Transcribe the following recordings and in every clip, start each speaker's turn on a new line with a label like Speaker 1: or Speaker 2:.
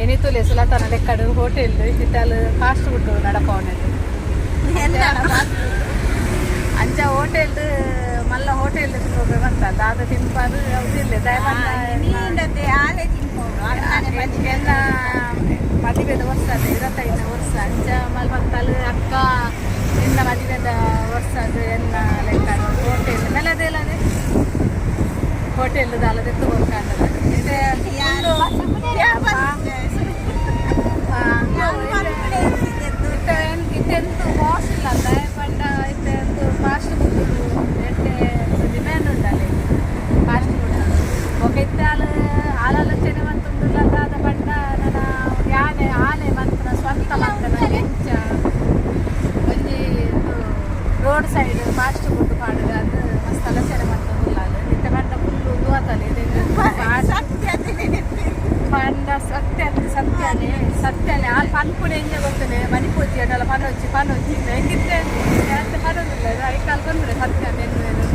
Speaker 1: ಎನಿತುಲೆ ಸುಲತನ ಲೆಕ್ಕಡು hotel ಇತ್ತಲ್ fast food ನಡಪವನದು. ಅಂಚ hotel, ಮಲ್ಲ hotel ಬಂತ ದಾದ ತಿನ್ಪಾರು ಇಲ್ಲ.
Speaker 2: ನೀಂಡತೆ ಆಲೆ ತಿನ್ಪೋಡು.
Speaker 1: ಎಲ್ಲ ಮದುವೆದ ವರ್ಷ ಅದು, 25ನೇ ವರ್ಷ. ಅಂಚ ಮಲ್ ಬಂತಲ್ ಅಕ್ಕ, ನಿನ್ನ ಮದುವೆದ ವರ್ಷ ಅದು. ಎಲ್ಲ ಲೆಕ್ಕ ಹೋಟೆಲ್ ಮೇಲೆ ಅದೆಲ್ಲ ಅದೇ ಹೋಟೆಲ್ ದಾಲದೆತ್ತು ಕೊರ್ಕಂಡದ. ಇತ್ತೆ ಇತ್ತೆಂತು ವಾಶ್ ಇಲ್ಲ ಅಲ್ಲ ಪಂಡ. ಇತ್ತೆ ಎಂತು ಫಾಸ್ಟ್ ಫುಡ್ ಎಡ್ಡೆ ಡಿಮ್ಯಾಂಡ್ ಉಂಡಲ್ಲಿ ಫಾಸ್ಟ್ ಫುಡ್. ಬೊಕ ಇತ್ತೆ ಆಲ್ ಆಲೋಚನೆ ಮಂತುಂಡುಲ್ಲ. ದಾದ ಪಂಡ ನನ ಯಾನೆ ಆಲೆ ಮಂತನ ಸ್ವಂತ ಮಂತನ ಎಂಚ ಒಂಜಿ ರೋಡ್ ಸೈಡ್ ಫಾಸ್ಟ್ ಫುಡ್ ಪಾಡುಗ, ಅದು ಮಸ್ತ್ ಆಲೋಚನೆ ಮಂತುಂಡುಲ್ಲ. ಅದು ಇತ್ತೆ ಪಂಡ ಫುಲ್ ಉಂದು ಆತಲ್ಲ ಇದೆ. ಪಂಡ ಸತ್ಯ ಸತ್ಯನೇ ಸತ್ಯನೇ. ಆ ಪನ್ಪುನೆ ಎಂಜ ಗೊತ್ತನೆ ಮನಿಪೂಜಿ ಅಡಲ ಪನೊಚ್ಚಿ ಪನೊಚ್ಚಿ ಹೆಂಗಿತ್ತೆ ಅಂತ ಪನೊಂದಿಲ್ಲ. ಐಕಾಲ್ ಬಂದ್ರೆ ಸತ್ಯ ಎನ್ನುವೇನು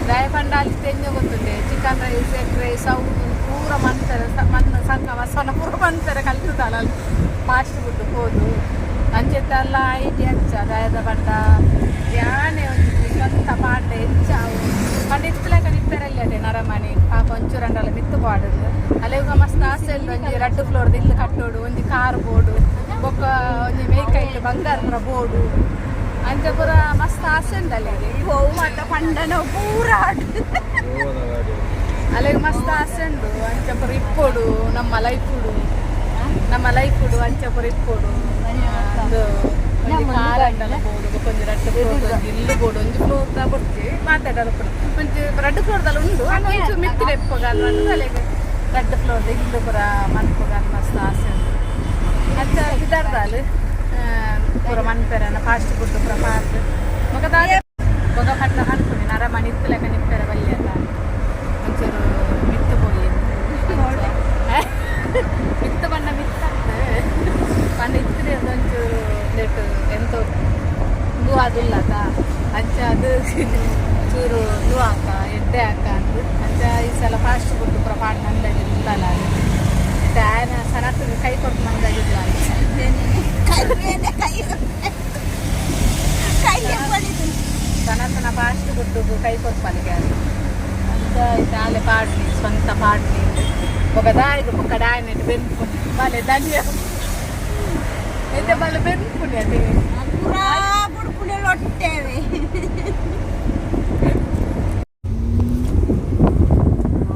Speaker 1: ದಾಯ ಪಂಡ ಅಲ್ಲಿ ಎಂಜ ಗೊತ್ತುಂಡೆ ಚಿಕನ್ ರೈಸ್, ಎಗ್ ರೈಸ್ ಅವು ಪೂರ ಮನ್ಪೆರೆ ಮಣ್ಣು ಸಂಕ ಮಸನ ಪೂರ ಮನ್ಪೆರೆ ಕಲ್ತುದಲ್ಲ ಫಾಸ್ಟ್ ಫುಡ್ ಪೋದು. ಅಂಚೆತ್ತಲ್ಲ IT ಅಂಚ ದಾಯದ ಪಂಡ ಯಾನೆ ಒಂಜಿ ಸ್ವಂತ ಪಾಂಡೆ ಎಂಚ ಅವು ಪಂಡ ಇತ್ತಲೆಕ ನಿಪ್ಪೆರಲ್ಲಿ ಅದೇ ನರಮನಿ ಪಾಪ ಒಂಚೂರಂಡಲ ಮಿತ್ತು ಪಾಡುದು. ಅಲ್ಲೇಗ ಮಸ್ತ್ ಆಸೆ ಉಂಡು. ಒಂಜಿ ರಡ್ಡು ಫ್ಲೋರ್ ಇಲ್ಲು ಕಟ್ಟೋಡು, ಒಂಜಿ ಕಾರ್ ಬೋಡು, ಬೊಕ್ಕ ಒಂಜಿ ಮೇಕೈಟ್ ಬಂಗಾರ ಪೂರ ಬೋಡು, ಅಂಚ ಪೂರ ಮಸ್ತ್ ಆಸೆ ಉಂಡು ಅಲ್ಲಿಗೆ.
Speaker 2: ಹೋವು ಮಾತ ಪಂಡನ ಪೂರ.
Speaker 1: ಅಲ್ಲಿಗೆ ಮಸ್ತ್ ಆಸೆ ಉಂಡು. ಅಂಚ ಪೂರ ಇಪ್ಪೊಡು ನಮ್ಮ ಲೈಫುಡು, ನಮ್ಮ ಲೈಫುಡು ಅಂಚ ಪೂರ ಇಪ್ಪೊಡು. ಒಂದು ಒಂಜಿ ಕಾರ್ ಅಂಡಲ ಬೋಡು, ಬೊಕ್ಕ ಒಂಜಿ ರಡ್ಡು ಫ್ಲೋರ್ ಒಂಜಿ ಇಲ್ಲು ಬೋಡು. ಒಂಜಿ ಫ್ಲೋರ್ ದ ಬೊಡ್ಚಿ ಮಾತಾಡಲು ಒಂಜಿ ರಡ್ಡು ಫ್ಲೋರ್ ದಲ್ಲಿ ಉಂಡು. ಆಂಡ ಒಂಚೂರು ಮಿತ್ತಿನ ಎಪ್ಪಗಲ್ ಅಲೆಗ್ ರಡ್ಡು ಫ್ಲೋರ್ ಇಲ್ಲು ಪೂರ ಮನ್ಪುಗಲ್ ಮಸ್ತ್ ಆಸೆ ಉಂಡು. ಅಂಚ ಪಿದಾರ್ದಾಲ್ ಪೂರ ಮನ್ಪೆರನ ಫಾಸ್ಟ್ ಫುಡ್ ಪೂರ ಪಾರ್ದ್. ಬೊಕ ದಾದ ಬೊಕ ಪಂಡ ಪನ್ಪುನಿ ನರಮನಿ ಇತ್ತಲೆಕ ನಿಪ್ಪೆರೆ ಬಲ್ಯದ ಒಂಚೂರು ಮಿತ್ತು ಪೋಯಿ. ಮಿತ್ತು ಪಂಡ ಮಿತ್ತತ್ತು ಪಂಡ ಇತ್ತಿನ ಒಂಚೂರು ಲೇಟ್ ಎಂತ ಉಂದು ಆದುಲ್ಲತ. ಅಂಚ ಅದು ಚೂರು ಇದು ಹಾಕ ಎಡ್ಡೆ ಹಾಕ ಅಂದು. ಅಂಚ ಈ ಸಲ ಫಾಸ್ಟ್ ಫುಡ್ ಪೂರ ಪಾಡ್ ನಂದಾಗಿಲ್ಲ. ಇತ್ತೆ ಆಯನ ಸನತ್ ಕೈ ಕೊಟ್ಟು ನಂದಾಗಿಲ್ಲ.
Speaker 2: ಕೈ ಮೇಲೆ ಕೈ ಕೈ ಬಳಿದು.
Speaker 1: ಸನತನ ಫಾಸ್ಟ್ ಫುಡ್ ಕೈ ಕೊಡ್ಪಲಿಗೆ ಅದು. ಅಂಚ ಇತ್ತೆ ಆಲೆ ಪಾಡ್ಲಿ ಸ್ವಂತ ಪಾಡ್ಲಿ. ಬೊಕ ದಾಯಿಗ್ ಬೊಕ್ಕ ಡಾಯನೆಟ್ ಬೆನ್ಪುನಿ ಬಲೆ ಧನ್ಯ ಇತ್ತೆ ಬಲೆ ಬೆನ್ಪುನಿ ಅದೇ.
Speaker 2: ಪೂರಾ ಬುಡ್ಪುನೆ ಲೊಟ್ಟೇವೆ.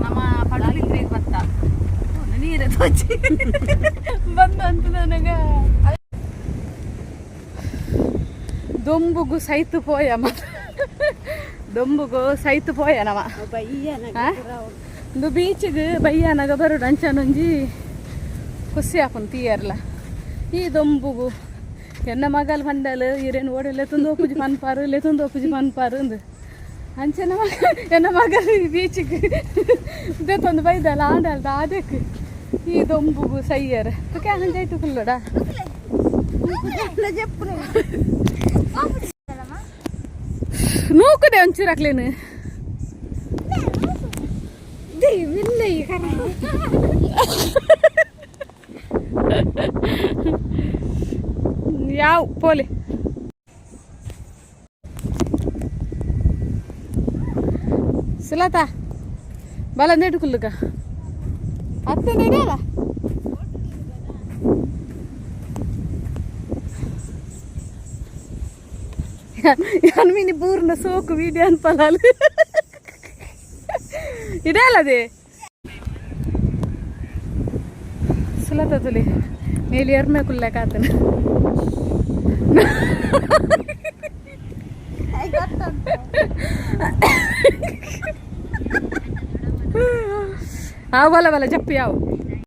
Speaker 1: ನಮ್ಮ ಪಡುಬಿದ್ರಿಗೆ ಬತ್ತ ನೀರು ತೋಚಿ ಬಂದಂತ ನನಗ ದೊಂಬುಗು ಸೈತು ಪೋಯ, ದೊಂಬುಗು ಸೈತು ಪೋಯ ನಮ. ಆ? ಇಂದು ಬೀಚಿಗೆ ಬಯ್ಯಾನಗ ಬರುಡು. ಅಂಚನೊಂಜಿ ಖುಷಿ ಆಪುಂಡು ತೀಯರ್ಲ ಈ ದೊಂಬುಗು. ಎನ್ನ ಮಗಲ್ ಪಂಡಲ್ ಇರೇನು ಓಡಿ ಲೆತ್ತೊಂದು ಒಪ್ಪುಜಿ ಪನ್ಪಾರು, ಲೆತ್ತೊಂದು ಒಪ್ಪುಜಿ ಪನ್ಪಾರು ಅಂದು. ಅಂಚನ ಮಗ ಎನ್ನ ಮಗಲ್ ಬೀಚಿಗೆ ದೆತ್ತೊಂದು ಬೈದಲ್ಲ ಆಂಡಲ್ ದಾದಕ್ಕೆ ಈ ದೊಂಬುಗು ಸೈಯರ್ ಅಂಜಾಯ್ತು ಕುಲ್ಲೋಡ.
Speaker 2: చెప్పును.
Speaker 1: ನೂಕುದೆ ಒಂಚೂರು ಹಾಕ್ಲೇನು. ಯಾವ ಪೋಲಿ ಸುಲತಾ ಬಲ ನೆಡು ಕುಲ್ಲುಗ ಅತ್ತೆ ನಡೆಯಲ್ಲ. ಯಾನ್ ಮಿನಿ ಬೂರ್ನ ಸೋಕು ವೀಡಿಯೋ ಅನ್ಪಲಾಲು ಇದೆ ಅಲ್ಲದೆ. ಸುಲತ ತುಲಿ ಮೇಲಿ ಎರ್ಮೆ ಕುಲ್ಲೆ ಕಾತನ. ಆ ಬಲ ಬಲ ಜಪ್ಪಿ ಯಾವು.